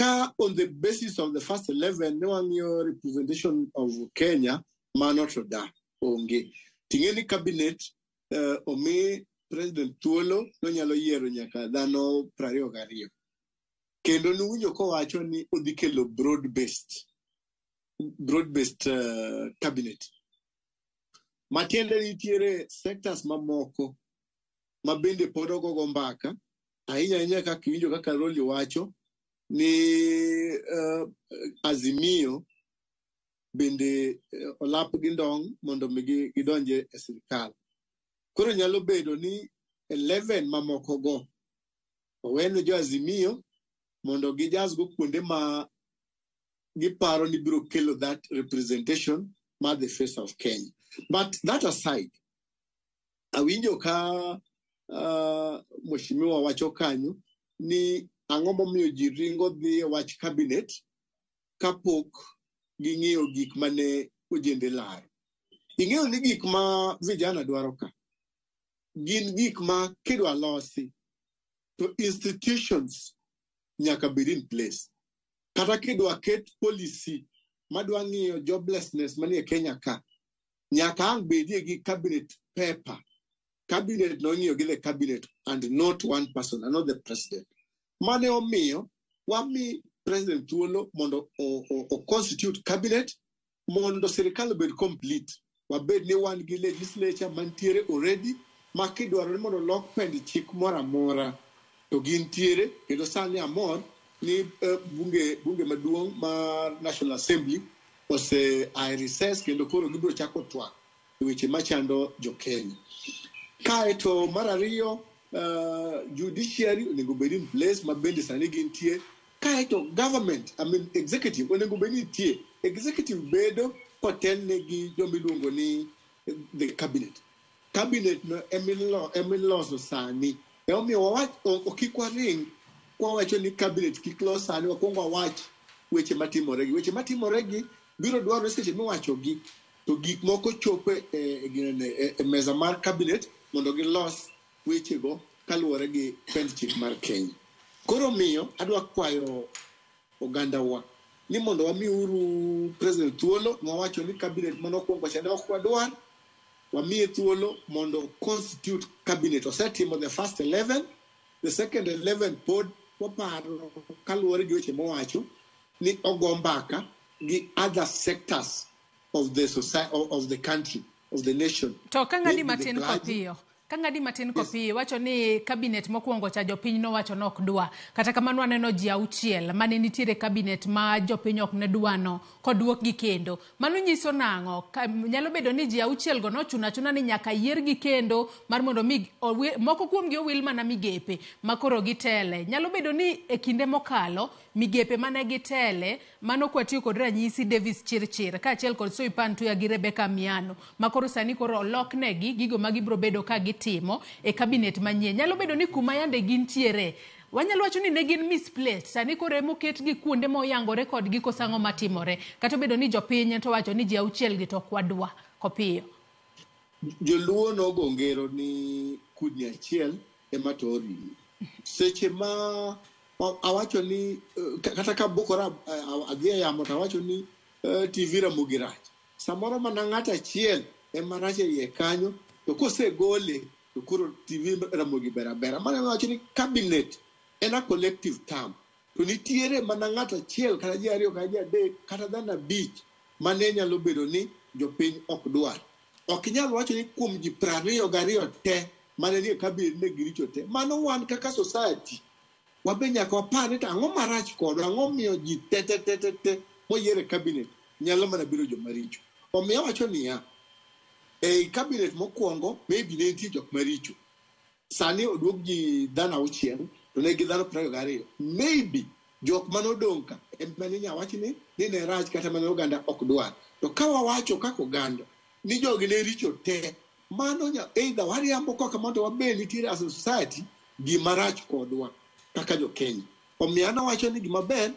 Ka on the basis of the first 11 ne wang'iyo representation of Kenya, mano to da onge. Ting'e ni cabinet omi president thuolo nonyalo yiero nyaka dhano 22. Kendo nuwinjo kowacho ni odhi kelo broad based cabinet. Matiende nitiere sectors mamoko ma bende pod ogogo mbaka ahinya ahinya, kaka iwinjo kaka Roli wacho ni Azimio bende olap gi ndong' mondo mi gidonje e sirikal. Koro nyalo bedo ni 11 mamoko go owene jo Azimio mondo gijasgo kuonde ma giparo ni biro kelo that representation mar the face of Kenya. But that aside, awinjo ka mheshimiwa wacho kanyo ni ang'o momiyo ji ringo dhi e wach cabinet kapok ging'iyo gik mane ojende laro. Ing'eyo ni gik ma vijana dwaro ka gin gik ma kidwa losi to institutions nyaka bed in place. Kata kidwa ket policy madwa ng'iyo joblessness manie Kenya ka, nyaka ang' bedie gi cabinet paper. Cabinet no ing'iyo gi the cabinet and not one person and not the president. Mane omiyo wami president thuolo mondo o constitute cabinet mondo sirikal obed complete. Wabed ni wan gi legislature mantiere already, ma kidwaro ni mondo olok pend chik moro amora to gintiere. Kendo sani amor ni bunge maduong' mar National Assembly ose a recess, kendo koro gibiro chako twak e weche machando jo Kenya. Kaeto mar ariyo, judiciary onego bed in place, ma bende sani gintie. Kaeto government, I mean executive, onego bed ni nitie. Executive bedo kotelne gi jomiluongo ni the cabinet. Cabinet no emiloso sani. Emomiyo wawach kik waring kwawacho ni cabinet kik los sani, wakwong wawach weche matimore gi. Weche matimore gi biro dwarore seche miwachogi to gik moko chopo e mesa mar cabinet mondo gilos wechego kaluwore gi pend chik mar Kenya. Koro miyo adwa kwayo ogandawa ni mondo wamiuru president thuolo. Nwawacho ni cabinet manokwongo chande ok wadwar. Wamiye thuolo mondo constitute cabinet. Osetimo the first 11, the second 11 pod waparo kaluwore gi weche mowacho ni ogo mbaka gi other sectors of the society, of the country, of the nation. To ka ng'adi matin kopiyo, ka ng'adi matin kopiyo wacho ni cabinet mokwongo cha jopiny nowacho ni ok dwa. Kata kamano, aneno ji auchiel mane nitiere cabinet ma jopiny ok ne dwano koduokgi kendo. Mano nyiso nang'o? Nyalo bedo ni ji auchiel go nochuno achuna ni nyaka yiergi kendo mar mondo mi moko kuomgi owil mana migepe ma koro gitele. Nyalo bedo ni e kinde mokalo migepe mane gitele mano, kwatiyo kod ranyisi Davis Chirchir kaachiel kod Soipan Tuya gi Rebecca Miano, ma koro sani koro oloknegi gigo ma gibiro bedo ka gitimo e cabinet manyien. Nyalo bedo ni kuma yande gintiere, wanyalo wacho ni ne gin misplaced, sani koro emoketgi kuonde moyangore kodgi koso ang'o matimore, kata obedo ni jopiny to wacho ni ji auchiel gi to ok wadwa kopiyo? Joluo nogo ngero ni kudni achiel ema to ring'o. Seche ma awacho ni kata ka bukora adhi e yamo to awacho ni TV Ramogi rach, samoro mana ng'ato achiel ema rach e iye kanyo, to kosegole to koro TV Ramogi ber abera. Mano ema wacho ni cabinet en a collective term, to nitiere mana ng'ato achiel kata ji ariyo kata ji adek kata dhano abich mane nyalo bedo ni jopiny ok dwar. Ok inyal wacho ni kuom ji 22 te mane nie cabinet ne giricho te. Mano wan kaka society wabe nyaka wapar ni to ang'o marach kodwa, ang'o miyo ji te te te te te moyier e cabinet nyalo mana bedo joma richo. Omiyo awacho niya, ei cabinet mokwongo maybe ne nitie jok maricho. Sani oduok ji dhano auchiel to ne gi dhano 22. Maybe jok manodong' ka ema ninya wach ni ne rach kata mana oganda ok dwar. To ka wawacho kaka oganda ni jogi ne richo te, mano either wariambo koka kamano to wabe nitiere as a society gima rach kodwa kaka jo Kenya. Omiyo an awacho ni gima ber